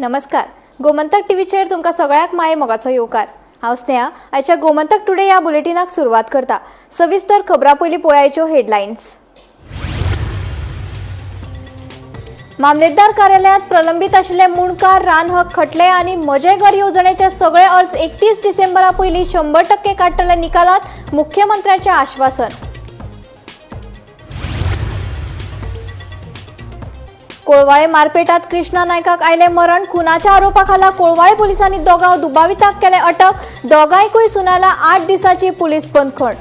नमस्कार, गोमंतक टीव्हीचेर तुमकां सगळ्यांक माये मोगाचो येवकार. हांव स्नेहा. आयच्या गोमंतक टुडे ह्या बुलेटिनाक सुरवात करता. सविस्तर खबरां पयलीं पळयाच्यो हेडलायन्स. मामलेदार कार्यालयांत प्रलंबीत आशिल्ले मुणकार, रान हक खटले आनी म्हजें घर येवजणेचे सगळे अर्ज 31 डिसेंबरा पयलीं 100% काडटले निकालात, मुख्यमंत्र्याचें आश्वासन. कोळवाळे मारपेटात कृष्णा नायकाक आयले मरण. खुनाच्या आरोपाखाला कोळवाळे पोलिसांनी दोगां दुबाविताक केले अटक. दोगांयकूय सुनायला 8 दिसांची पुलीस बंदखण.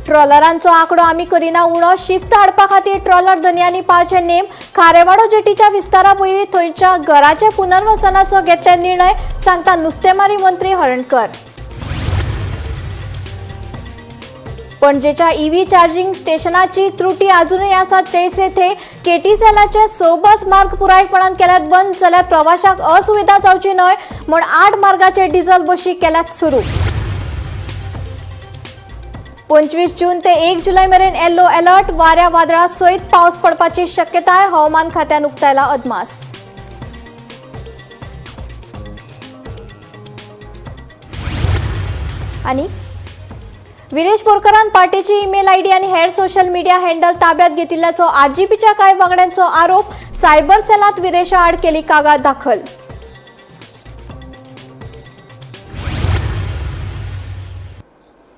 ट्रॉलरांचो आंकडो आमी करिना उणो. शिस्त हाडपा खातीर ट्रॉलर धनयांनी पाळचे नेम. खारेवाडो जेटीच्या विस्तारा पयलीं थंयच्या घराच्या पुनर्वसनाचो घेतले निर्णय, सांगता नुस्तेमारी मंत्री हळर्णकर. पणजेच्या ईव्ही चार्जिंग स्टेशनाची त्रुटी अजूनय आसा तैसे थे. केटी सेलाचे 6 बस मार्ग पुरायपणान केल्यात बंद, जाल्यार प्रवाशांक असुविधा जावची न्हय म्हूण 8 मार्गाचे डिझल बशी केल्यात सुरू. 25 जून ते 1 जुलै मेरेन येल्लो अलर्ट. वाऱ्या वादळा सयत पावस पडपाची शक्यताय, हवामान खात्यान उक्तायला अदमास. आनी विरेश बोरकरान पार्टीची ईमेल आयडी आनी हेर सोशल मिडिया हँडल ताब्यात घेतिल्ल्याचो आरजीपीच्या कांय वांगड्यांचो आरोप. सायबर सेलांत विरेशा आड केली कागाळ दाखल.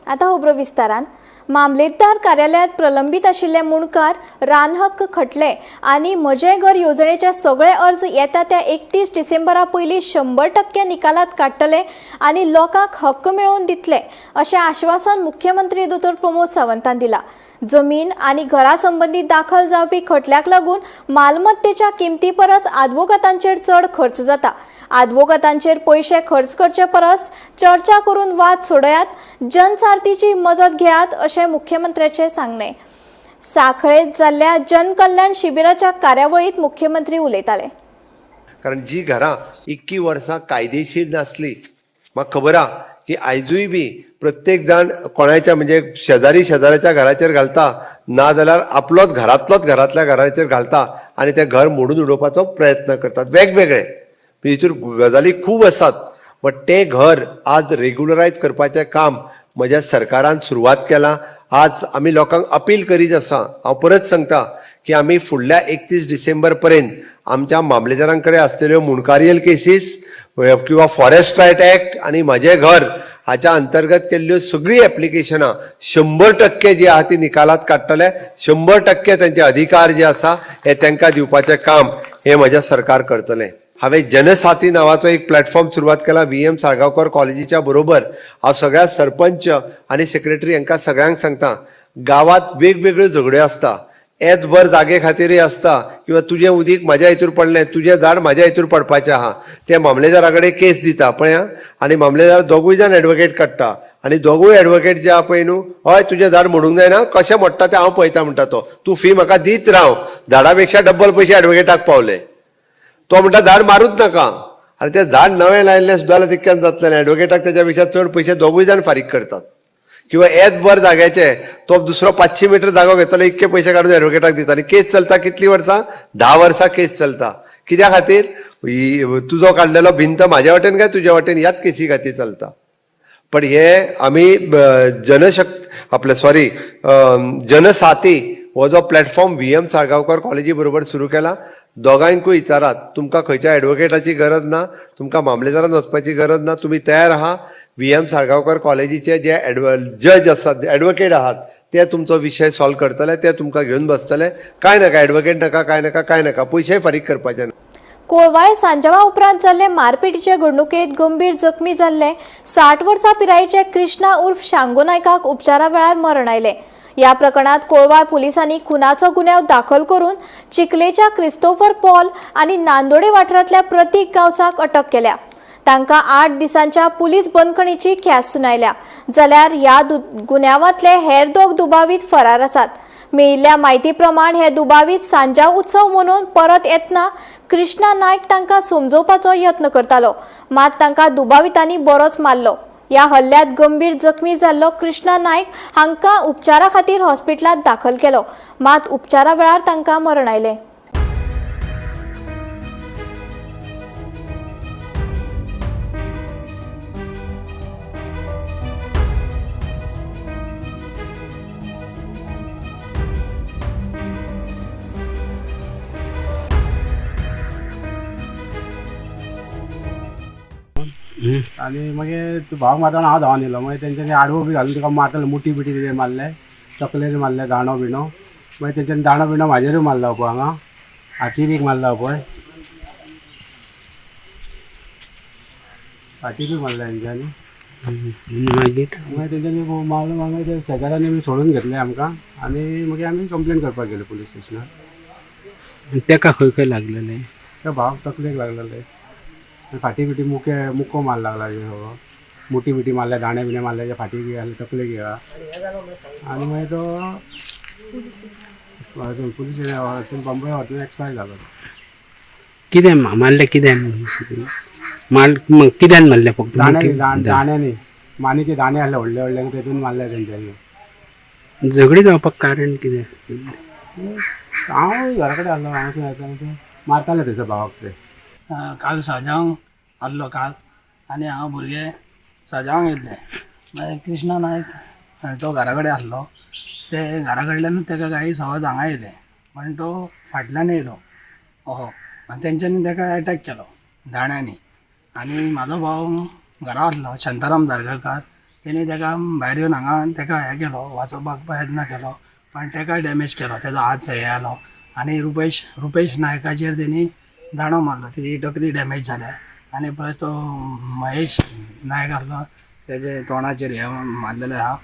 आतां खबरो विस्तारान. मामलेदार कार्यालयांत प्रलंबीत आशिल्ले मुणकार, रानहक्क खटले आनी म्हजें घर येवजणेचे सगळे अर्ज येता त्या 31 डिसेंबरा पयलीं 100% निकालात काडटले आनी लोकांक हक्क मेळोवन दितले अशें आश्वासन मुख्यमंत्री दोतोर प्रमोद सावंतान दिला. जमीन आनी घरा संबंदी दाखल जावपी खटल्याक लागून मालमत्तेच्या किमती परस आदवोगातांचेर चड खर्च जाता. आदवोगातांचेर पयशे खर्च करचे परस चर्चा करून वाद सोडयात, जनसार्थीची मजत घेयात अशें मुख्यमंत्र्याचें सांगणें. साखळेंत जाल्ल्या जनकल्याण शिबिराच्या कार्यावळींत मुख्यमंत्री उलयताले. कारण जी घरां 21 वर्सां कायदेशीर नासली, म्हाका खबर आहा की आयजूय बी प्रत्येक जाण कोणाच्या म्हणजे शेजारी शेजाऱ्याच्या घराचेर घालता, ना जाल्यार आपलोच घरांतलोच घरांतल्या घराचेर घालता आनी तें घर मोडून उडोवपाचो प्रयत्न करतात. वेगवेगळे हितूर गजाली खूब आसात, बट तें घर आज रेगुलरायज करपाचें काम म्हज्या सरकारान सुरवात केलां. आज आमी लोकांक अपील करीत आसा. हांव परत सांगता की आमी फुडल्या 31 डिसेंबर पर्यंत आमच्या मामलेदारां कडेन आसलेल्यो मुणकारियल केसीस किंवा फॉरेस्ट रायट एक्ट आनी म्हजें घर हाच्या अंतर्गत केल्ल्यो सगळीं एप्लिकेशनां 100% जी आहा ती निकालात काडटले. 100% तेंचे अधिकार जे आसा हे तांकां दिवपाचें काम हें म्हजें सरकार करतलें. हांवें जनसाथी नांवाचो एक प्लॅटफॉर्म सुरवात केला VM Salgaonkar कॉलेजीच्या बरोबर. हांव सगळ्या सरपंच आनी सेक्रेटरी हांकां सगळ्यांक सांगता, गांवांत वेगवेगळ्यो झगड्यो आसता, येतभर जागे खातीरय आसता किंवा तुजें उदीक म्हाज्या हितूर पडलें, तुजें झाड म्हाज्या हितूर पडपाचें आहा, ते मामलेदारा कडेन केस दिता पळय आनी मामलेदार दोगूय जाण एडवोकेट काडटा आनी दोगूय एडवोकेट जे आहा पळय न्हू, हय तुजें झाड मोडूंक जायना, कशें मोडटा तें हांव पळयता म्हणटा तो, तूं फी म्हाका दीत राव, झाडा पेक्षा डब्बल पयशे एडवोकेटाक पावले. तो म्हणटा झाड मारूच नाका, आनी तें झाड नवें लायिल्लें सुद्दां जाल्यार तितक्यान जातलें, एडवोकेटाक तेच्या पेक्षा चड पयशे दोगूय जाण फारीक करतात. किंवा येतभर जाग्याचे तो दुसरो 500 मिटर जागो घेतलो, इतके पयशे काडून एडवोकेटाक दिता आनी केस चलता कितली वर्सां, 10 वर्सां केस चलता. कित्या खातीर? तुजो काडलेलो भिंत म्हाज्या वाटेन काय तुज्या वाटेन, ह्याच केसी खातीर चलता. पण हे आमी जनशक्त आपले सॉरी जनसाथी हो जो प्लॅटफॉर्म VM Salgaonkar कॉलेजी बरोबर सुरू केला, दोगांयकूय विचारात, तुमकां खंयच्या एडवोकेटाची गरज ना, तुमकां मामलेदारान वचपाची गरज ना, तुमी तयार आहा. VM Salgaonkar कॉलेजीचे जे जज आसात, एडवोकेट आहात, ते तुमचो विशय सॉल्व करतले, ते तुमकां घेवन बसतले. कांय नाका एडवोकेट नाका, कांय नाका, कांय नाका, पयशेय फारीक करपाचे ना. कोळवाळे सांजावा उपरांत जाल्ले मारपेटीचे घडणुकेंत गंभीर जखमी जाल्ले 60 वर्सां पिरायेचे कृष्णा उर्फ शांगो नायकाक उपचारा वेळार मरण आयलें. ह्या प्रकरणात कोळवाळ पुलिसांनी खुनाचो गुन्यांव दाखल करून चिखलेच्या क्रिस्तोफर पॉल आनी नांदोडे वाठारांतल्या प्रतीक गांवसाक अटक केल्या. तांकां 8 दिसांच्या पुलीस बंदखणीची ख्यास्त सुनायल्या. जाल्यार ह्या गुन्यांवांतले हेर 2 दुबावीत फरार आसात. मेळिल्ल्या म्हायती प्रमाण हे दुबावीत सांजाव उत्सव मनोवन परत येतना कृष्णा नायक तांकां समजोवपाचो यत्न करतालो, मात तांकां दुबावितांनी बरोच मारलो. ह्या हल्ल्यात गंभीर जखमी जाल्लो कृष्णा नायक हांकां उपचारा खातीर हॉस्पिटलांत दाखल केलो, मात उपचारा वेळार तांकां मरण आयलें। आनी मागीर भावाक मारतना हांव धांवन येयलो, मागीर तेंच्यांनी आडवो बी घालून तुका मारताले, मुठी बिटी कितें मारले, तकलेर मारले, दांडो बिणो। मागीर तेंच्यांनी दांडो बिणो म्हाजेरूय मारलो पळय, हांगा हातीर एक मारला पळय, हातीरूय मारले तेंच्यांनी। मागीर मागीर तेंच्यांनी मारलो, मागीर ते शेजाऱ्यांनी बी सोडून घेतले आमकां आनी मागीर आमी कंप्लेन करपाक गेले पुलीस स्टेशनार। तेका खंय खंय लागलेले? त्या भावाक तकलेक लागलेले, फाटी बिटी मुके मुको मार लागला, सगळो मुठी बिटी मारल्या, दाणे बिणे मारले, फाटी बी घाले, तकलेक येला। आनी मागीर तो पुलीस स्टेशन बॉम्बे व्हरतना एक्सपायर जालो। कितें मारले? कित्यान कित्यान मारले? फक्त दाण्यांनी, दाण्यांनी, मानीचे दाणे आसले व्हडले व्हडले, तेतून मारले तेंच्यांनी। झगडी जावपाक कारण कितें? हांव घरा कडेन आसलो, हांव खंय येतालो ते मारताले थंयसर भावाक ते। काल साजांव आसलो काल, आनी हांव भुरगे साजांव येयल्ले। मागीर कृष्णा नायक तो घरा कडेन आसलो, ते घरा कडल्यानूच तेका काही सहज हांगा येयले, पण तो फाटल्यान येयलो ओहो, आनी तेंच्यांनी तेका एटॅक केलो दाण्यांनी। आनी म्हाजो भाव घरा आसलो शांताराम धारगळकार, तेणी तेका भायर येवन हांगा तेका हें केलो, वाचोवपाक प्रयत्न केलो, पण तेका डॅमेज केलो, तेजो हात हे आलो। आनी रुपेश नायकाचेर तेणी दांडो मारलो, तेजी तकली डॅमेज जाल्या। आनी प्लस तो महेश नायक आसलो तेजे तोंडाचेर हें मारलेलें आहा।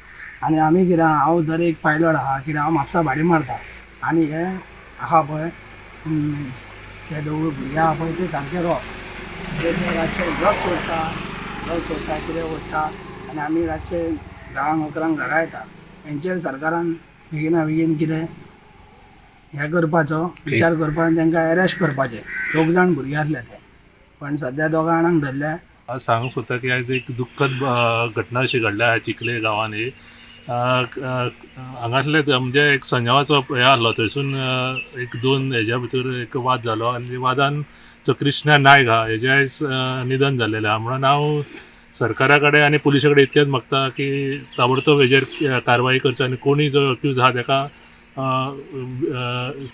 आनी आमी कितें, हांव जर एक पायलट आहा, कितें हांव म्हापसा भाडी मारता, आनी हे आहा पळय ते दोगूय भुरगे आहा पळय ते सामके रॉ, ते रातचे ड्रग्स ओडटा, कितें ओडटा, आनी आमी रातचे 10-11 घरा येता। हेंचेर सरकारान बेगिना बेगीन कितें हें करपाचो विचार करपाक, तांकां एरेस्ट करपाचें। 4 जाण भुरगे आसले ते, पण सद्या 2 जाणांक धरले। आज सांगूंक सोदता की आयज एक दुख्खद घटना अशी घडल्या आहा चिखले गांवांनी। हांगासले म्हणजे एक संजावाचो हें आहलो, थंयसून एक 2 हेज्या भितर एक वाद जालो आनी वादान जो कृष्णा नायक आहा हेजें आयज निधन जाल्लेलें आहा। म्हणून हांव सरकारा कडेन आनी पुलिशे कडेन इतकेंच मागता की ताबडतोब हेजेर कारवाई करची आनी कोणी जो एक्यूज आहा तेका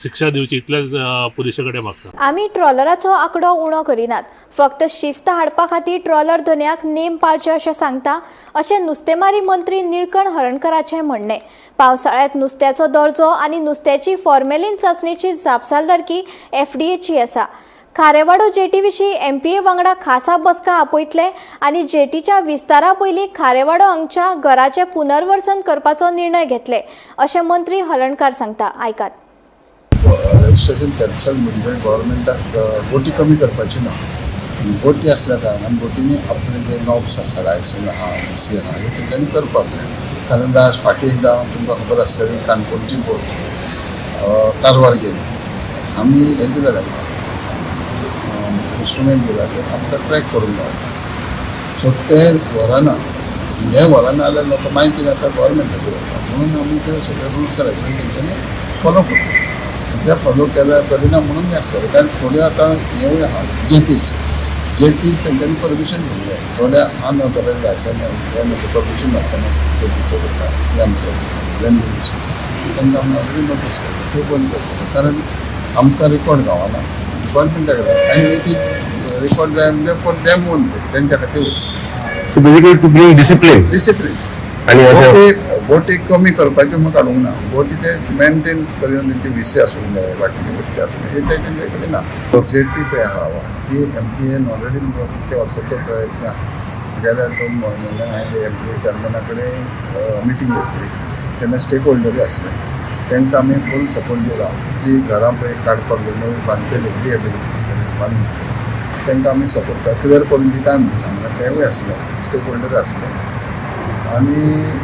शिक्षा दिवची, इतलेंच पुलिशे कडेन मागता। आमी ट्रॉलराचो आंकडो उणो करिनात, फक्त शिस्त हाडपा खातीर ट्रॉलर धनयाक नेम पाळचे अशें सांगता, अशें नुस्तेमारी मंत्री निळकंठ हळर्णकराचें म्हणणें। पावसाळ्यांत नुस्त्याचो दर्जो आनी नुस्त्याची फॉर्मेलीन चांचणेची जापसालदारकी एफडीएची आसा। खारेवाडो जेटी विशीं एमपीए वांगडा खासा बसका आपयतले आनी जेटीच्या विस्तारा पयलीं खारेवाडो हांगच्या घराचें पुनर्वसन करपाचो निर्णय घेतले, अशें मंत्री हळर्णकार सांगता। आयकात। रजिस्ट्रेशन कॅन्सल म्हणजे गव्हर्मेंटाक बोटी कमी करपाची ना, बोटी आसल्या कारणान बोटींनी आपले जे नॉब्स आसा, लायसन आहा, सी आहा, हे तेंच्यांनी करपाक जाय। कारण आज फाटीं एकदां तुमकां खबर आसतली, काणकोणची बोट कारवार गेली, आमी हें दिलें ताका इंस्ट्रुमेंट दिला, ते आमकां ट्रॅक करूंक गावता। सो ते व्हरना, हे व्हरना जाल्यार लोकां मागीर कितें जाता, गव्हर्मेंटाचेर वता। म्हणून आमी ते सगळे रुल्स रेगुलेशन तेंच्यांनी फॉलो करता, ते फॉलो केल्यार करिना म्हणून हें आसतलें। कारण थोड्यो आतां हेवूय आहा जेटीज तेंच्यांनी परमिशन घेवंक जाय, थोड्या अनऑथरायज लायसन हें परमिशन नासतना जेटी चलयता, हे आमचो लँडींग तांकां आमी ऑलरेडी नोटीस करता, त्यो बंद करता। कारण आमकां रिकॉर्ड गावना डिपार्टमेंटा कडेन, आनी it is record जाय म्हणजे फॉर दॅम ओनली, तेंच्या खातीरूच। So basically to bring discipline. Discipline. आनी बोटी कमी करपाच्यो म्हूण काडूंक ना, बोटी ते मेनटेन करून तेंचे विसे आसूंक जाय, बाकीच्यो गोश्टी आसूंक जाय, हे तेंचे कडेन ना। जेटी पळय आहा ती एमपीएन ऑलरेडी कितके वर्सांचो प्रयत्न आहा। गेल्या 2 म्हयन्यान हांवें एमपीए चेअरमॅना कडेन मिटींग घेतली, तेन्ना स्टेक होल्डरूय आसले, तांकां आमी फूल सपोर्ट दिला। जी घरां पळय काडपाक जाय, नवी बांदतली रिहेबिलिटेट बांदून तांकां आमी सपोर्ट क्लियर करून दिता म्हणून सांगलां, तेवूय आसले स्टेक होल्डर आसले आनी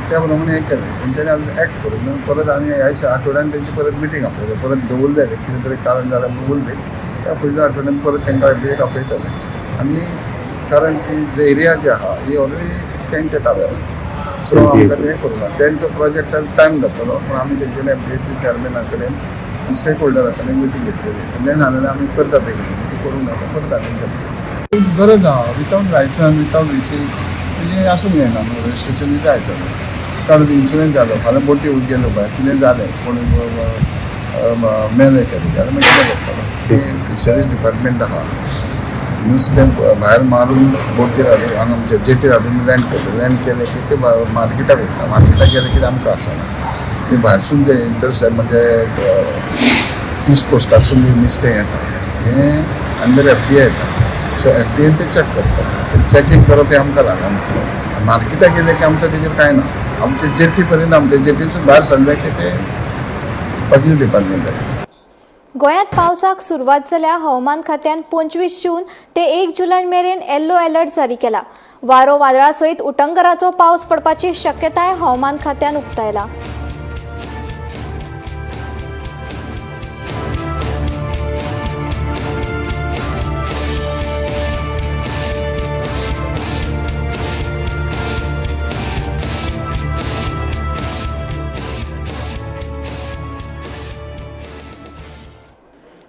त्या प्रमाणे हें केलें। तेंच्यांनी अजून एक्ट करूंक ना, परत आनी ह्या आठवड्यान तेंची परत मिटींग आपयली, परत दवरले कितें तरी कारण जालें म्हणून उरले, त्या फुडल्या आठवड्यान परत तांकां एक आपयतले। आनी कारण की जे एरिया जी आहा ही ऑलरेडी तेंच्या ताब्यात. सो आमकां तें करूं ना, तेंचो प्रोजेक्टाक टायम जातलो, पूण आमी तेंचे एमपीएच्या चॅरमॅना कडेन स्टेक होल्डर आसा मिटींग घेतलेली, तेंच्यांनी सांगलेलें आमी करता बेगीन, करूंक ना तो करता. तेंच्या गरज आहा वितावट लायसन वितावट रिसीट म्हणजे आसूंक जायना न्हू, रजिस्ट्रेशन जाय सगळें. कारण इन्शुरन्स जालो, फाल्यां बोटी गेलो भायर, कितें जालें, कोण मेले केले जाल्यार मागीर कितें करतलो? फिशरीज डिपार्टमेंट आहा, नुस्तें भायर मारून बोटीर हाडून हांगा आमच्या जेटीर हाडून लँड करता. लँड केलें की ते मार्केटाक वयता, मार्केटाक गेले की आमकां आसना. ते भायरसून जे इंटरस्टेट म्हणजे ईस्ट कोस्टाकसून जे नुस्तें येता हें अंडर एफडीए येता. सो एफडीएन ते चॅक करता, ते चॅकींग करप हें आमकां लागना. मार्केटाक गेले की आमच्या तेजेर कांय ना, आमचे जेटी पर्यंत, आमच्या जेटीसून भायर सरले की ते बाकीचे डिपार्टमेंट. गोंयांत पावसाक सुरवात जाल्या. हवामान खात्यान 25 जून ते 1 जुलय मेरेन येल्लो अलर्ट जारी केला. वारो वादळा सयत उटंगराचो पावस पडपाची शक्यताय हवामान खात्यान उक्तायला.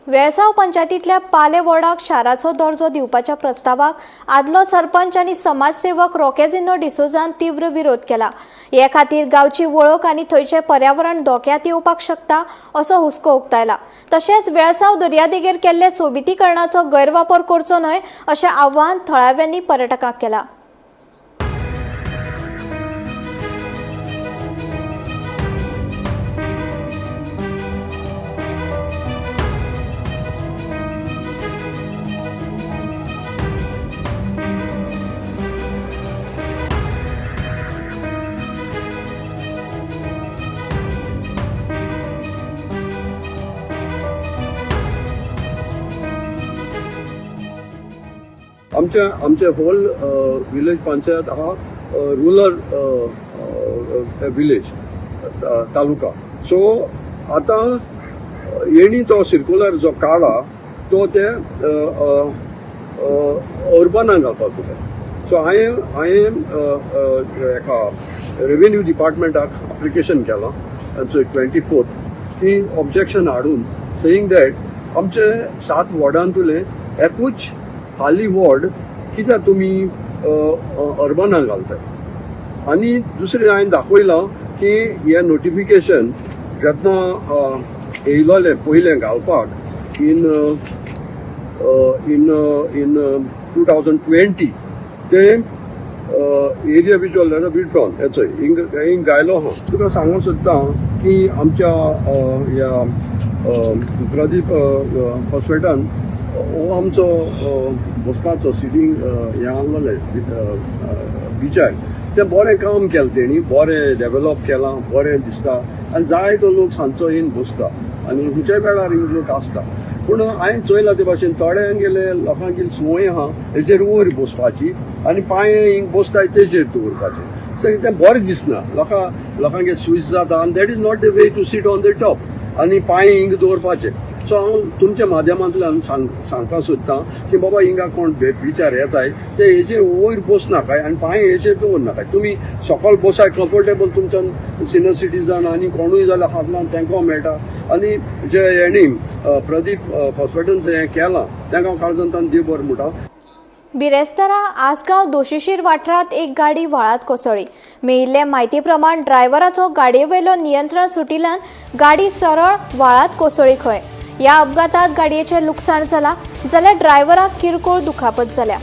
वेळसांव पंचायतींतल्या पाले वॉर्डाक शाराचो दर्जो दिवपाच्या प्रस्तावाक आदलो सरपंच आनी समाजसेवक रोकेजिनो डिसोजान तीव्र विरोध केला. हे खातीर गांवची वळख आनी थंयचें पर्यावरण धोक्यांत येवपाक शकता असो हुस्को उक्तायला. तशेंच वेळसांव दर्यादेगेर केल्ले सोबितीकरणाचो गैरवापर करचो न्हय अशें आव्हान थळाव्यांनी पर्यटकांक केलां. आमचे आमचे होल विलेज पंचायत हा रुरल विलेज तालुका. सो आतां येणी तो सिर्कुलर जो काडला तो ते अर्बनाक घालपाक तुका. सो हांवें एका रेवेन्यू डिपार्टमेंटाक एप्लिकेशन केलां 24 की ऑब्जेक्शन हाडून सेईंग that आमचे 7 वॉर्डांतुले एकूच हाली वॉर्ड कित्याक तुमी अर्बनाक घालताय. आनी दुसरें हांवें दाखयलां की हें नोटिफिकेशन जेन्ना येयलोलें पयलें घालपाक इन इन इन 2020 ते एरिया विज्युअल विड्रॉन हेचो हिंग गायलो आहा. तुका सांगूंक सोदता की आमच्या ह्या प्रदीप हॉस्पिटलान हो आमचो बसपाचो सिटींग हें आहलोलें बिचार, तें बरें काम केलें तेणी, बरें डेवलप केलां, बरें दिसता आनी जायतो लोक सांजचो येवन बसता आनी खंयच्याय वेळार हिंग लोक आसता. पूण हांवें चोयलां ते भाशेन थोड्यांगेले लोकांगेली संवय आहा हेचेर वयर बसपाची आनी पांय हिंग बसताय तेजेर दवरपाचे. सो तें बरें दिसना, लोकांगे स्विच जाता आनी that is not the way to sit on the top आनी पांय हिंग दवरपाचे. सो हांव तुमच्या माध्यमांतल्यान सांगपाक सोदतां की बाबा हिंगा कोण विचार येताय ते हेजेर वयर बसनाकाय आनी पांय हेजेर दवरनाकाय. तुमी सकयल बसाय कम्फर्टेबल तुमच्यान सिनियर सिटीजन आनी कोणूय जाल्यार हातलान तांकां मेळटा. आनी जे हेणी प्रदीप हॉस्पिटल हें केलां तांकां काळजान देव बरें म्हणटा. बिरेस्तारा आसगांव दोशीशीर वाठारांत एक गाडी व्हाळांत कोसळ्ळी. मेळिल्ले म्हायती प्रमाण ड्रायव्हराचो गाडयेवेलो नियंत्रण सुटिल्ल्यान गाडी सरळ व्हाळांत कोसळ्ळी खंय. ह्या अपघातात गाडयेचें लुकसाण जालां जाल्यार ड्रायव्हराक किरकोळ दुखापत जाल्या.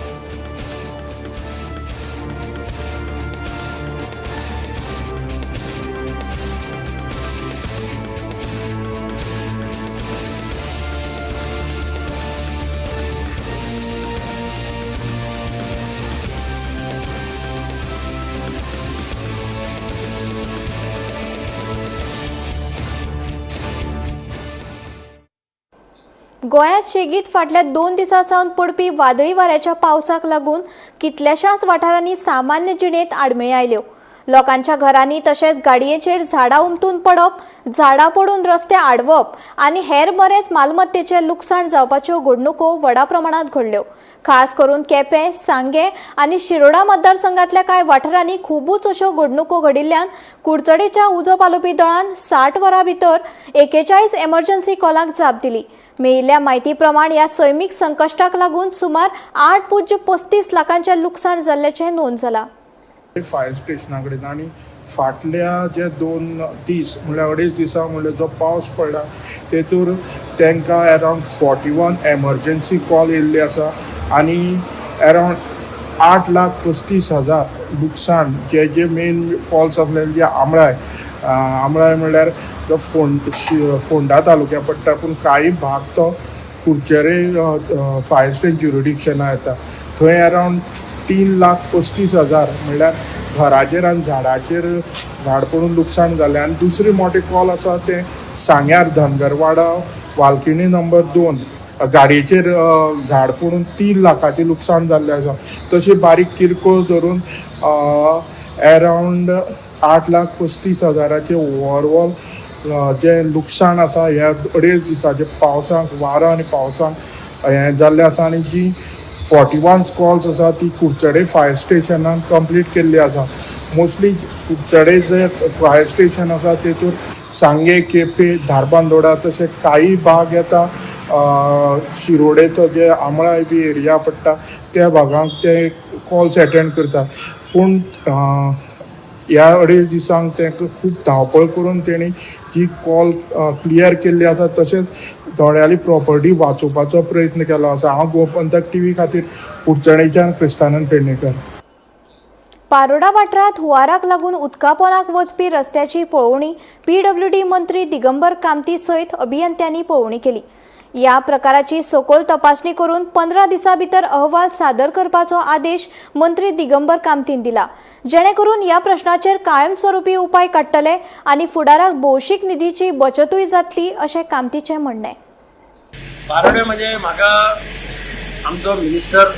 गोंयांत शेगीत फाटल्या 2 दिसां सावन पडपी वादळी वाऱ्याच्या पावसाक लागून कितल्याशाच वाठारांनी सामान्य जिणेंत आडमेळी आयल्यो. लोकांच्या घरांनी तशेंच गाडयेचेर झाडां उमथून पडप, झाडां पडून रस्ते आडवप आनी हेर बरेच मालमत्तेचें लुकसाण जावपाच्यो घडणुको व्हडा प्रमाणांत घडल्यो. खास करून केपें, सांगें आनी शिरोडा मतदारसंघातल्या कांय वाठारांनी खुबूच अश्यो घडणुको घडिल्ल्यान कुडचडेच्या उजो पालोवपी दळान 60 वरां भितर 41 एमर्जन्सी कॉलांक जाप दिली. मेळिल्ल्या म्हायती प्रमाण ह्या सैमीक संकश्टाक लागून सुमार 8.35 लाखांचें लुकसाण जाल्ल्याचें नोंद जालां. फायर स्टेशना कडेन आनी फाटल्या जे 2 दीस म्हणल्यार 2.5 दिसां म्हणल्यार जो पावस पडला तेतूर तांकां अरावंड 41 एमर्जन्सी कॉल येयल्ले आसा आनी अरावंड 8,35,000 लुकसाण जे जे मेन कॉल्स आसले जे आमळाय आमळाय म्हणल्यार जो फोंडा तालुक्या पडटा पूण कांय भाग तो कुडचडे फायर स्टेशन ज्युरिडिक्शना येता थंय अरावंड 3,35,000 म्हणल्यार घराचेर आनी झाडाचेर झाड पडून लुकसाण जालें. आनी दुसरी मोठे कॉल आसा तें सांग्यार धनगरवाडा वालकिणी नंबर 2 गाडयेचेर झाड पडून 3 लाखाचें लुकसाण जाल्लें आसा. तशें बारीक किरकोळ धरून अरावंड 8,35,000 ओवरऑल जें लुकसाण आसा ह्या 2.5 दिसाच्या पावसाक वारो आनी पावसाक हें जाल्लें आसा. आनी जी 41 कॉल्स आसा ती कुडचडे फायर स्टेशनान कंप्लीट केल्ली आसा. मोस्टली कुडचडे जे फायर स्टेशन आसा तेतूर सांगे, केपें, धारबांदोडा तशें कांय भाग येता शिरोडेचो जे आमळाय बी एरिया पडटा त्या भागांक ते कॉल्स एटेंड करतात. पूण ह्या 2.5 दिसांक तांकां खूब धांवपळ करून तेणी जी कॉल क्लियर केल्ली आसा तशेंच थोड्यांली प्रॉपर्टी वाचोवपाचो प्रयत्न केलो आसा. हांव गोमंतक टीव्ही खातीर कुडचडेच्यान क्रिस्तानंद पेडणेकर. पारोडा वाठारांत हुंवाराक लागून उदकापोनाक वचपी रस्त्याची पळोवणी पीडब्ल्यूडी मंत्री दिगंबर कामती सयत अभियंत्यांनी पळोवणी केली. ह्या प्रकाराची सखोल तपासणी करून 15 दिसां भितर अहवाल सादर करपाचो आदेश मंत्री दिगंबर कामतीन दिला, जेणे करून ह्या प्रश्नाचेर कायमस्वरूपी उपाय काडटले आनी फुडाराक भौशीक निधीची बचतूय जातली अशें कामतीचें म्हणणें. पारोडे म्हणजे म्हाका आमचो मिनिस्टर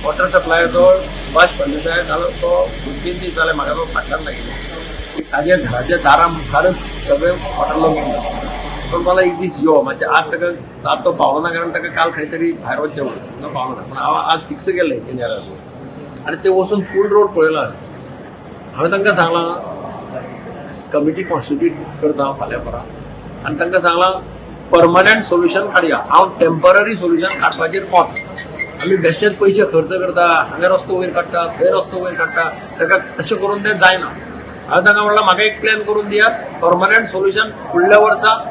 वॉटर सप्लायाचो सुभाष फळदेसाय जालो तो 2-3 दीस जाले म्हाका तो फाटल्यान लागिल्लो. ताज्या घराच्या दारा मुखारच सगळें वॉटर लॉगिंग जाता. पण मला एक दीस यो म्हणजे आज ताका आज तो पावलो ना कारण ताका काल खंय तरी भायर वचचें म्हणून तो पावलो ना. पूण हांव आज फिक्स केल्लें इंजिनियराक आनी ते वचून फूल रोड पळयला. हांवें तांकां सांगलां कमिटी कॉन्स्टिट्यूट करता हांव फाल्यां परां आनी तांकां सांगलां परमनंट सोल्युशन काडया. हांव टेंपररी सोल्युशन काडपाचेर कोत. आमी बेश्टेच पयशे खर्च करता, हांगा रस्तो वयर काडटा, थंय रस्तो वयर काडटा, ताका तशें करून तें जायना. हांवें तांकां म्हणलां म्हाका एक प्लॅन करून दियात परमनंट सोल्युशन. फुडल्या वर्सा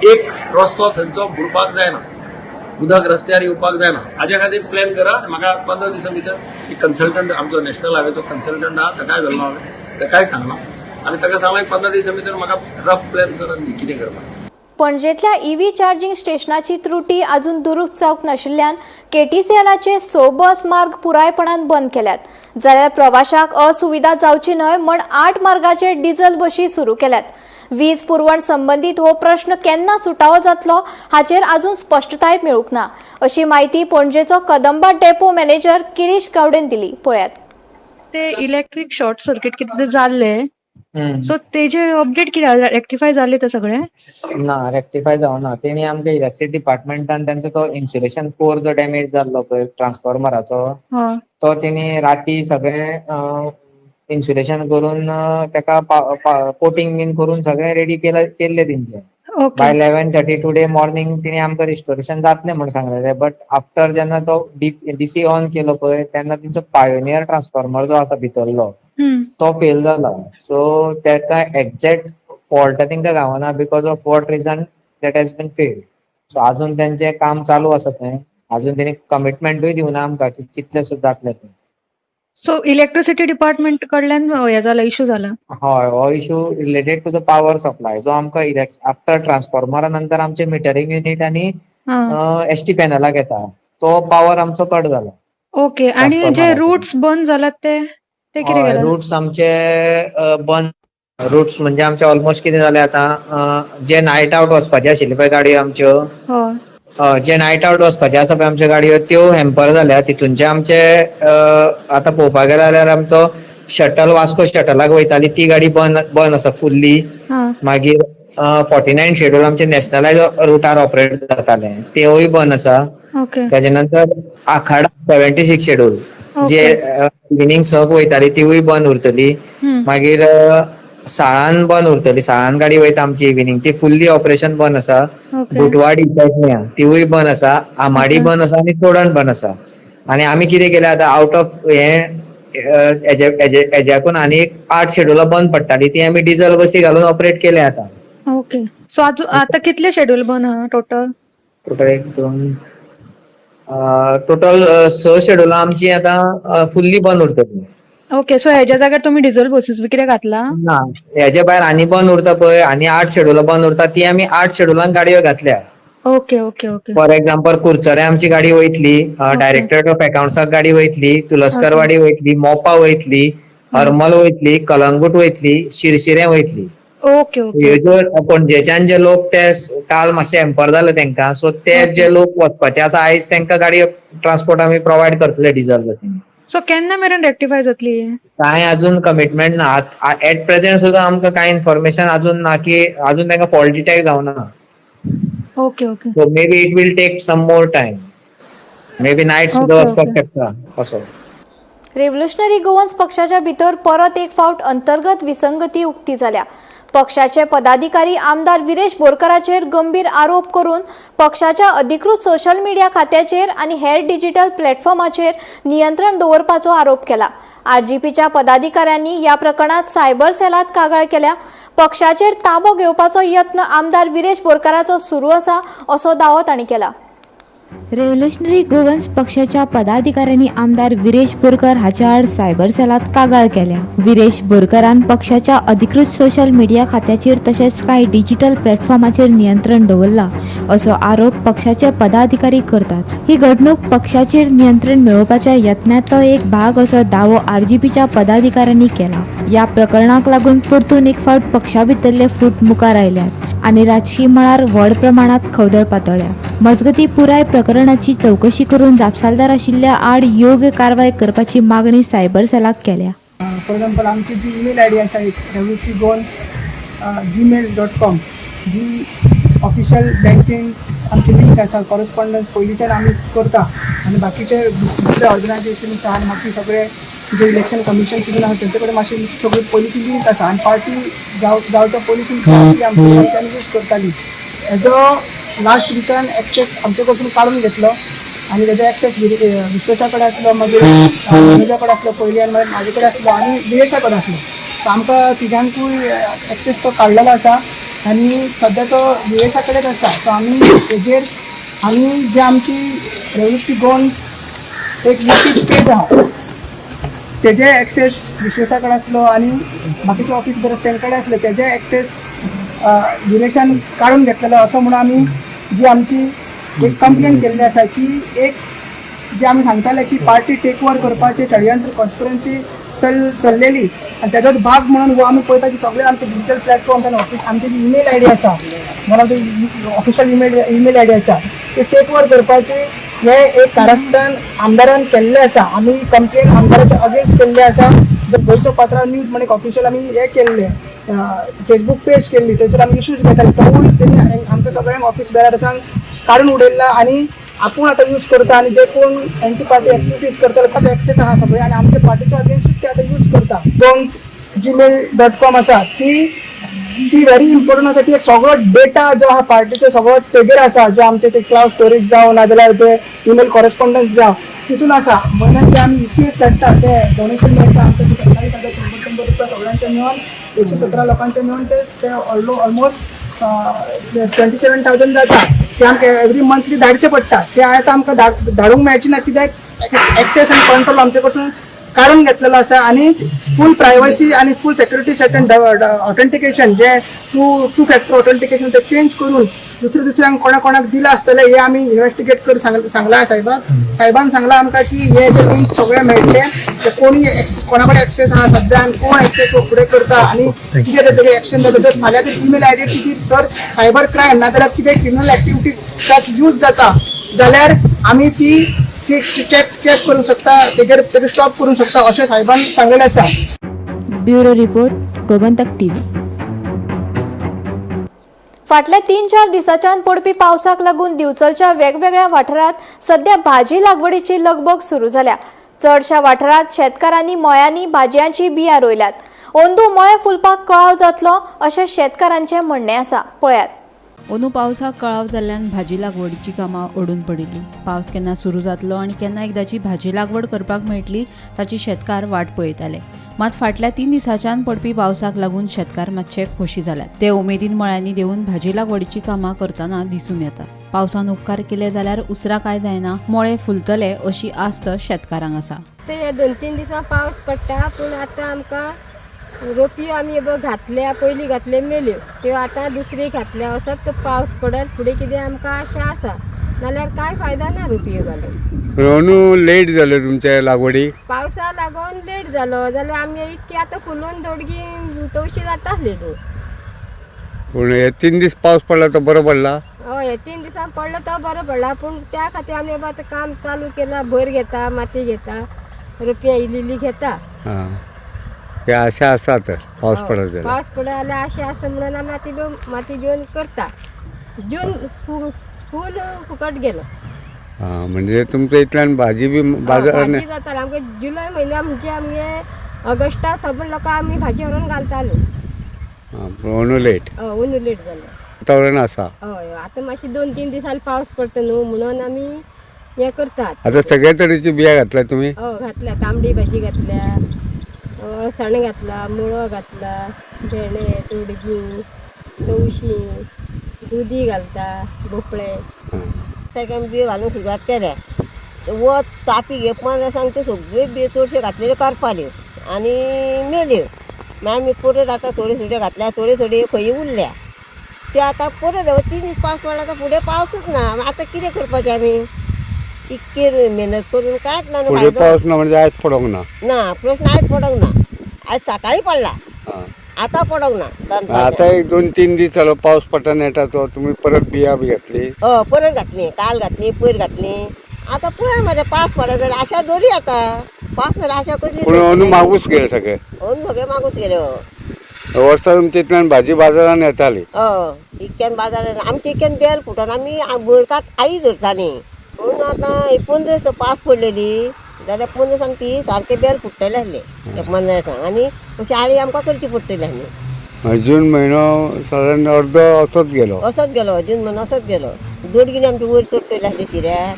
एक रस्तो थंयचो बुडपाक जायना, उदक रस्त्यार येवपाक जायना, हाज्या खातीर प्लॅन करा. म्हाका 15 दिसां भितर एक कन्सल्टंट आमचो नॅशनल हायवेचो कन्सल्टंट आहा ताकाय व्हेलो हांवें, ताकाय सांगलां आनी ताका सांगलां 15 दिसां भितर म्हाका रफ प्लॅन करून दी कितें करपाक. पणजेंतल्या ईव्ही चार्जिंग स्टेशनाची त्रुटी अजून दुरुस्त जावंक नाशिल्ल्यान केटीसीएलाचे 6 बस मार्ग पुरायपणान बंद केल्यात. जाल्यार प्रवाशांक असुविधा जावची न्हय म्हण 8 मार्गाचे डिझल बशी सुरू केल्यात. वीज पुरवण संबंदीत हो प्रश्न केन्ना सुटावो जातलो हाचेर अजून स्पश्टताय मेळूंक ना अशी म्हायती पणजेचो कदंबा डेपो मॅनेजर किरीश गावडेन दिली. पळयात. ते इलेक्ट्रीक शॉर्ट सर्किट कितें जाल्ले सो तेजेर अपडेट कितें रेक्टिफाय जाले ते सगळे? ना, रेक्टिफाय जावना. तेणी आमकां इलेक्ट्रिसिटी डिपार्टमेंटान तेंचो तो इन्सुलेशन कोर जो डॅमेज जाल्लो पळय ट्रान्सफॉर्मराचो तो तेणी राती सगळें इन्सुलेशन करून तेका कोटींग बीन करून सगळें रेडी केल्लें तेंचें. बाय 11:30 टुडे मॉर्निंग तिणे आमकां रिस्टोरेशन जातलें म्हूण सांगलेलें. बट आफ्टर जेन्ना तो डीसी ऑन केलो पळय तेन्ना तेंचो पायोनियर ट्रान्सफॉर्मर जो आसा भितरलो तो फेल जाला. सो तेका एग्जॅक्ट फॉल्ट तेंकां गावना because of what reason that has been failed. So अजून तेंचें काम चालू आसा थंय. अजून तेणी कमिटमेंटूय दिवना आमकां की कितलें सुद्दां जातलें तें. सो इलेक्ट्रिसिटी डिपार्टमेंट कडल्यान हे जाला, इशू जाला? हय, हो issue related to the power supply जो आमकां आफ्टर ट्रान्सफॉर्मरा नंतर आमचे मिटरींग युनीट आनी एस टी पॅनलाक येता तो पावर आमचो कट जाला. ओके. आनी जे रूट्स बंद जाल्यात ते कितें केलां? रूट्स आमचे बंद रूट्स म्हणजे आमचे ऑलमोस्ट कितें जालें आतां जे नायट आवट वचपाचे आशिल्ले पळय गाडयो आमच्यो, जे नायट आवट वचपाचे आसा पळय आमच्यो गाडयो त्यो हॅम्पर जाल्या. तितूनचे आमचे आतां पळोवपाक गेले जाल्यार आमचो शटल वास्को शटलाक वयताली ती गाडी बंद बंद आसा फुल्ली. मागीर 49 शेड्यूल आमचे नॅशनलायज रुटार ऑपरेट जाताले तेवूय बंद आसा. ताजे नंतर आखाडा 76 शेड्यूल जे इव्हिनींग 6 वयताली तिवूय बंद उरतली. मागीर साळान बंद उरतली, साळान गाडी वयता आमची इव्हिनींग, ती फुल्ली ऑपरेशन बंद आसा. बुटवाडी तिवूय बंद आसा, आमाडी बंद आसा आनी चोडण बंद आसा. आनी आमी कितें केलें आतां आवट ऑफ हे हेज्याकून आनी एक 8 शेड्युलां बंद पडटाली ती आमी डिझल बसी घालून ऑपरेट केले आतां. ओके, सो आतां कितले शेड्यूल बंद आहा टोटल? टोटल 1 2 टोटल 6 शेड्युलां आमची आतां फुल्ली बंद उरतली. ओके, सो हेज्या जाग्यार तुमी डिझल बसीस बी कितें घातला? ना, हेजे भायर आनी बंद उरता पळय, आनी 8 शेड्युलां बंद उरता ती आमी 8 शेड्युलांक गाडयो घातल्या. Okay okay okay. For example कुर्चरे आमची गाडी वयतली, डायरेक्टरेट ऑफ अकाउंट्साक गाडी वयतली, तुलस्करवाडी वयतली, मोपा वयतली, हरमल वयतली, कलंगूट वयतली, शिरशिरें वयतली. Okay okay. पणजेच्यान जे लोक ते काल मातशे एम्पर जाले तेंका, सो ते जे लोक वचपाचे आसा आयज तेंका गाडी ट्रान्सपोर्ट आमी प्रोवायड करतले डिझल बसीन. सो केन्ना मेरेन रेक्टिफाय जातली? कांय अजून कमिटमेंट ना एट प्रेझेंट सुद्दां आमकां कांय इन्फॉर्मेशन अजून ना की अजून तेंका फॉल्ट डिटेक्ट जावना. Okay okay. So maybe it will take some more time, maybe night सुद्दां वचपाक शकता असो. रेव्होल्युशनरी गोवन्स पक्षाच्या भितर परत एक फावट अंतर्गत विसंगती उक्ती जाल्या. पक्षाचे पदाधिकारी आमदार विरेश बोरकाराचेर गंभीर आरोप करून पक्षाच्या अधिकृत सोशल मिडिया खात्याचेर आनी हेर डिजिटल प्लॅटफॉर्माचेर नियंत्रण दवरपाचो आरोप केला. आरजीपीच्या पदाधिकाऱ्यांनी ह्या प्रकरणात सायबर सेलात कागाळ केल्या. पक्षाचेर ताबो घेवपाचो यत्न आमदार विरेश बोरकाराचो सुरू आसा असो दावो तांणी केला. रेव्होल्युशनरी गोवन्स पक्षाच्या पदाधिकाऱ्यांनी आमदार विरेश बोरकर हाच्या आड सायबर सेलात कागाळ केल्या. विरेश बोरकरान पक्षाच्या अधिकृत सोशल मिडिया खात्याचेर तशेंच कांय डिजिटल प्लॅटफॉर्माचेर नियंत्रण दवरला असो आरोप पक्षाचे पदाधिकारी करतात. ही घडणूक पक्षाचेर नियंत्रण मेळोवपाच्या यत्नांतलो एक भाग असो दावो आरजीपीच्या पदाधिकाऱ्यांनी केला. ह्या प्रकरणाक लागून परतून एक फावट पक्षा भितरले फूट मुखार आयल्यात आनी राजकी मळार व्हड प्रमाणात खवदळ पातळ्ळ्या. मजगती पुराय प्रकरणाची चवकशी करून जापसालदार आशिल्ल्या आड योग्य कारवाय करपाची मागणी सायबर सेलाक केल्या. फॉर एग्जाम्पल आमची जी ईमेल I D आसा एक revolutionarygoans@gmail.com जी ऑफिशियल बँकेन आमची लिंक आसा, कॉरस्पॉन्डन्स पयलींच्यान आमी करता आनी बाकीचे दुसरे ऑर्गनायझेशन्स आहा आनी बाकी सगळे जे इलेक्शन कमिशन सुद्दां आहा तेंचे कडेन मातशी सगळी पयलींची लिंक आसा आनी पार्टी जावच्या पयलींसून पार्टी आमची यूज करताली. हेजो लास्ट विकान एक्सेस आमचे कडसून काडून घेतलो आनी तेजो एक्सेस विश्वेशा कडेन आसलो, मागीर मनोजा कडेन आसलो पयलीं आनी मागीर म्हाजे कडेन आसलो आनी विरेशा कडेन आसलो. सो आमकां तिगांकूय एक्सेस तो काडलेलो आसा आनी सद्या तो विरेशा कडेन आसा. सो आमी तेजेर आनी जे आमची रेव्होल्युशनरी गोवन्स एक युट्यूब पेज आहा तेजे एक्सेस विश्वेशा कडेन आसलो आनी बाकीचे ऑफिस बरें तेंचे कडेन आसले, तेजे एक्सेस विरेशान काडून घेतलेलो असो म्हणून आमी जी आमची एक कंप्लेन केल्ली आसा की एक जे आमी सांगताले की पार्टी टेक ओवर करपाचें षडयंत्र कॉन्स्पिरन्सी चल्लेली आनी तेजोच भाग म्हणून हो आमी पळयता की सगळे आमचे डिजिटल प्लॅटफॉर्म आनी ऑफिस आमची जी ईमेल I D आसा, one of the official email I D आसा ती टेक ओवर करपाची हे एक कारस्थान आमदारान केल्लें आसा. आमी कंप्लेन आमदाराच्या अगेन्स्ट केल्लें आसा. गोंयचो पात्रांव न्यूज म्हण एक ऑफिशियल आमी हें केल्लें, फेसबूक पेज केल्ली, थंयसर आमी इश्यूज घेताले, तोवूय तेणी आमकां सगळ्यांक ऑफिस बेरार्सांक काडून उडयल्ला आनी आपूण आतां यूज करता आनी जे कोण एंटी पार्टी एक्टिविटीज करतले ताचो एक्सेस आहा सगळे आनी आमच्या पार्टीच्या अगेन्स्ट ते आतां यूज करता. goans@gmail.com आसा ती व्हेरी इम्पोर्टंट आसा. ती एक सगळो डेटा जो आहा पार्टीचो सगळो तेजेर आसा, जो आमचे ते क्लावड स्टोरेज जावं नाजाल्यार ते ईमेल कॉरेस्पॉन्डन्स जावं तितून आसा. म्हयन्याक जे आमी ECS धाडटा ते डोनेशन मेळटा आमकां 27,000 100 रुपया सगळ्यांचे मेळून 117 लोकांचे मेळून ते ऑलमोस्ट 27,000 जाता. ते आमकां एवरी मंथली धाडचे पडटा. ते आतां आमकां धाडूंक मेळचे ना कित्याक एक्सेस आनी कंट्रोल आमचे कडसून काडून घेतलेलो आसा आनी फूल प्रायवसी आनी full security set and authentication जे टू फॅक्टर ऑथेंटिकेशन ते चेंज करून दुसऱ्या दुसऱ्यांक कोणा कोणाक दिलां आसतलें हे आमी इन्वेस्टिगेट करून सांगलां साहेबाक. साहेबान सांगलां आमकां की हे जे लिंक सगळे मेळटले ते कोणी कोणा कडेन एक्सेस आहा सद्या आनी कोण एक्सेस फुडें करता आनी कितें तेजेर एक्शन जाता. जर फाल्यां जर ईमेल I D कितें तर सायबर क्रायम नाजाल्यार कितें क्रिमिनल एक्टिविटीज ताक यूज जाता जाल्यार आमी ती ती चॅक चॅक करूंक शकता, तेजेर तेका स्टॉप करूंक शकता अशें साहेबान सांगलेलें आसा. Bureau report, Gomantak TV. फाटल्या 3-4 दिसांच्यान पडपी पावसाक लागून दिवचलच्या वेगवेगळ्या वाठारांत सध्या भाजी लागवडीची लगबग सुरू जाल्या. चडशा वाठारांत शेतकारांनी मळ्यांनी भाजयांची बियां रोयल्यात. अंदू मळे फुलपाक कळाव जातलो अशें शेतकारांचें म्हणणें आसा. पळयात. अंदू पावसाक कळाव जाल्ल्यान भाजी लागवडीची कामां अडून पडिल्ली. पावस केन्ना सुरू जातलो आनी केन्ना एकदाची भाजी लागवड करपाक मेळटली ताची शेतकार वाट पळयताले. मात फाटल्या 3 दिसांच्यान पडपी पावसाक लागून शेतकार मातशे खोशी जाल्यात. ते उमेदीन मळ्यांनी देंवून भाजी लागवडीची कामां करतना दिसून येतात. पावसान उपकार केले जाल्यार उसरा काय जायना मळे फुलतले अशी आस्त शेतकारांक आसा. ते 2-3 दिसां पावस पडटा, पूण आतां आमकां रोपयो आमी घातल्या, पयलीं घातले मेल्यो, त्यो आतां दुसरी घातल्या. असोच तो पावस पडत फुडें कितें आमकां आशा आसा, नाल्यार कांय फायदा ना रोपयो घालून. अंदू लेट जाले तुमचे लागवडी? पावसा लागून लेट जालो जाल्यार आमगे इतकी आतां फुलून दोडगी तवशी जाता आसलेली. पूण हे 3 दीस पावस पडला तो बरो पडला? हय, 3 दिसां पडलो तो बरो पडला, पूण त्या खातीर आमी आतां काम चालू केलां. भर घेता, माती घेता, रोपया इल्ली घेता. ते आशा आसा तर पावस पडत जाल्यार? पावस पडत जाल्यार आशा आसा म्हणून आमी माती घेवन करता. जून फूल फुकट गेलो. म्हणजे तुमच्या इतल्यान भाजी बी बाजारान भाजी जाताले आमकां. जुलय म्हयन्या म्हणजे आमगे ऑगस्टा सगळे लोकां आमी भाजी व्हरून घालताले. अंदू लेट? अंदू लेट जालो. वातावरण आसा? हय, आतां मातशें 2-3 दिसांनी पावस पडटा न्हू म्हणून आमी हें करतात. आतां सगळ्या तरेची बियां घातल्या तुमी? हय, घातल्या. तांबडी भाजी घातल्या, अळसाणे घातला, मुळो घातला, भेंडे, तोडगी, तवशी, दुदी घालता, भोपळे. ताका आमी बियो घालूंक सुरवात केल्या. वत तापी घेवपा सांग त्यो सगळ्यो बियो चडश्यो घातलेल्यो करपाल्यो आनी मेल्यो. मागीर आमी परत आतां थोड्यो थोड्यो घातल्या, थोड्यो थोड्यो खंय उरल्या त्यो आतां परत 3 दीस पावस पडला, आतां फुडें पावसूच ना. आतां कितें करपाचें आमी? इतके मेहनत करून कांयच ना. फुडें पावस ना म्हणजे आयज पडोंक ना? ना, प्रश्न आयज पडोंक ना. आयज सकाळीं पडला, आतां पडोंक ना. आतां एक 2-3 दीस जालो पावस पडटा नेटाचो, तुमी परत बियां बी घातली? हय, परत घातली, काल घातली, पयर घातली. आतां पळया मरे पावस पडत जाल्यार आशा दवरी. आतां पावस नाल्यार आशा कसली? पूण अंदू मागूस गेले सगळे? अंदू सगळे मागूस गेले. वर्सा तुमच्या इतल्यान भाजी बाजारान येताली? हय, इतक्यान बाजारान आमच्या इतक्यान बेल फुटोन आमी भरकात आई धरताली. म्हणून आतां 15 दिसा पावस पडलेली जाल्यार 15 दिसांक ती सारके बेल फुट्टले आसले 15 दिसांक, आनी अशी आळी आमकां करची पडटली आसली. जून म्हयनो सादारण अर्दो असोच गेलो? असोच गेलो जून म्हयनो, असोच गेलो. दोडगिणी आमची वयर चडटली आसली शिऱ्यार,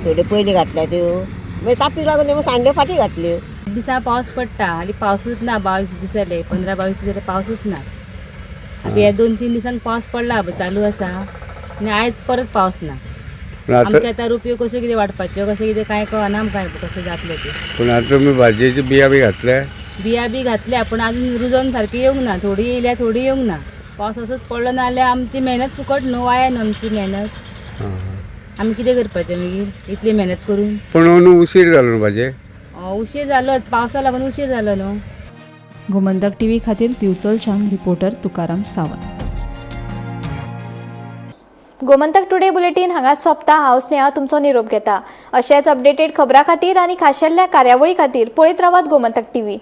थोड्यो पयलीं घातल्या त्यो, मागीर तापीक लागून सांडल्यो फाटीं घातल्यो. दिसा पावस पडटा आनी पावसूच ना. 22 दीस जाले, 15-22 दीस जाले पावसूच ना. आतां ह्या 2-3 दिसांक पावस पडला चालू आसा आनी आयज परत पावस ना. आमच्या आतां रुपयो कश्यो कितें वाडपाच्यो, कशें कितें कांय कळना आमकां कशें जातलें तें. पूण आतां तुमी भाजयेच्यो बियां बी घातल्या? बियां बी घातल्या, पूण आजून रुजोन सारकी येवंक ना. थोडी येयल्या, थोडी येवंक ना. पावस असोच पडलो ना जाल्यार आमची मेहनत फुकट न्हू, वाया न्हू आमची मेहनत. आमी कितें करपाचें मागीर इतली मेहनत करून? पूण अंदू उशीर जालो न्हू भाजये? उशीर जालोच, पावसा लागून उशीर जालो न्हू. गोमंतक टीव्ही खातीर दिवचलच्यान reporter Tukaram Sawant. Gomantak today bulletin हांगाच सोंपता. हांव स्नेहा तुमचो निरोप घेता. अशेंच अपडेटेड खबरां खातीर आनी खाशेल्ल्या कार्यावळी खातीर पळयत रावात गोमंतक टीव्ही.